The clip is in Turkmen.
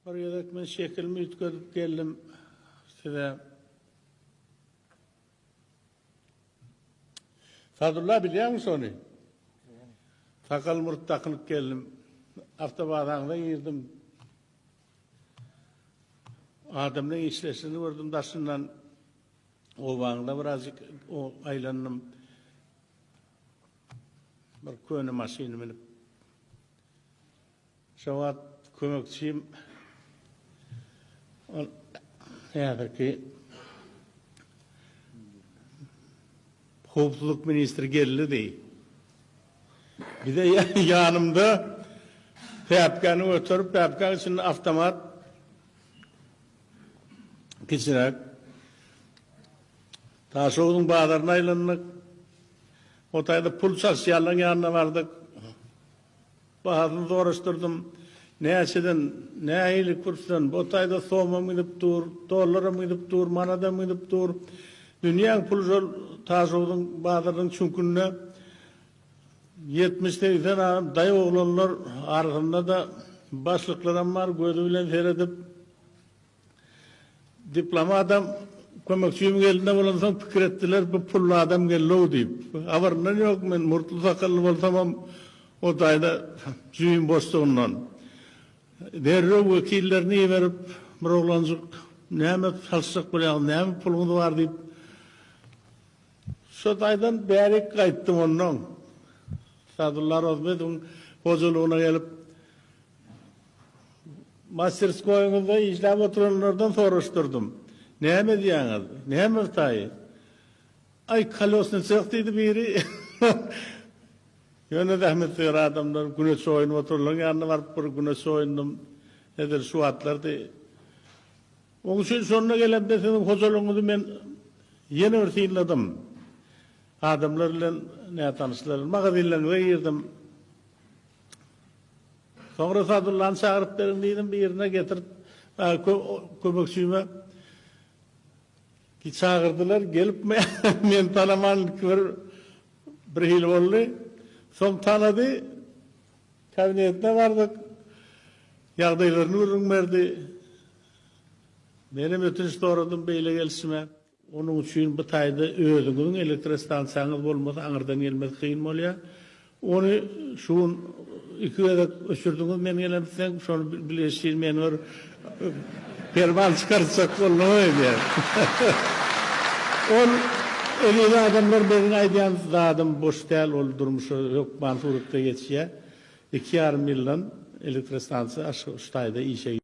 Bir gezek men şekilimi üýtgedip geldim size. Sadulla bilýäňmi şony? Sakal murt dakynyp geldim. Awtobazaňyza girdim. Adamlaryň işleşini gördüm daşyndan. Obaňda birazjyk aýlandym. Bir köne maşyny münüp. Şo wagt kömekçim ol häzirki howpsuzlyk ministri geldi. Bize ýanymda päpkäni göterip, päpkäň içinde awtomat kiçiräk. Daşogzuň bazaryna aýlandyk. O taýda pul çalyşýanlaryň ýanyna bardyk. Bahasyny soraşdyrdym. Näçeden, nähili kursdan, bu taýda somam gidip dur, dollaram gidip dur, manadam gidip dur. Dünýäň puly şol Daşogzuň bazarynyň çüňkünde. 70-80 adam, daýaw oglanlar, arasynda-da başlyklaram bar, gözi bilen seredip. Diplomatam kömekçim gelende bolansoň pikir etdiler, bu pully adam geldi-ow diýip. Habaryndan ýok, men murtly-sakally bolsamam, o taýda jübim boşdugyndan. Derrew wekillerini iberip, bir oglanjyk, näme çalyşjak bolýaňyz, näme puluňyz bar diýip, şo taýdan bärik gaýtdym onnoň. Sadulla Rozmedowyň hojalygyna gelip, Masterskoýyňyzda işläp oturanlardan soraşdyrdym. Näme edýäňiz? Näme bir taýy? Aý, kolesnyý seh diýdi biri. Ýöne zähmetsöýer adamlar güne çoýunyp oturanlaryň ýanyna baryp bir güne çoýundym. Edil şu wagtlardy. Oň üçin şonda gelemde siziň hojalygyňyzy men ýene bir synladym. Adamlar bilen nätanyşlar. Magazinleriňize girdim. Soňra Sadullany çagyryp beriň diýdim, birine getirip, kömekçime çagyrdylar, gelip meni tanaman bir birhili boldy. Soň tanady, kabinetine bardyk, ýagdaýlaryny gürrüň berdi. Menem ötünç soradym beýle gelşime. Onuň üçin bu taýda özüňiziň elektrostansiýaňyz bolmasa aňyrdan gelmesi kyn bolýar. Ony şu gün iki gezek öçürdiňiz men gelemsoň, şony bilgeşlin men bir perman çykartjak boldum öýdýän. Ol eziz adamlar meniň aýdýan zadym boş däl ol durmuşa hökman suratda geçýär. Iki ýarym ýyldan elektrostansiýa şu taýda işe.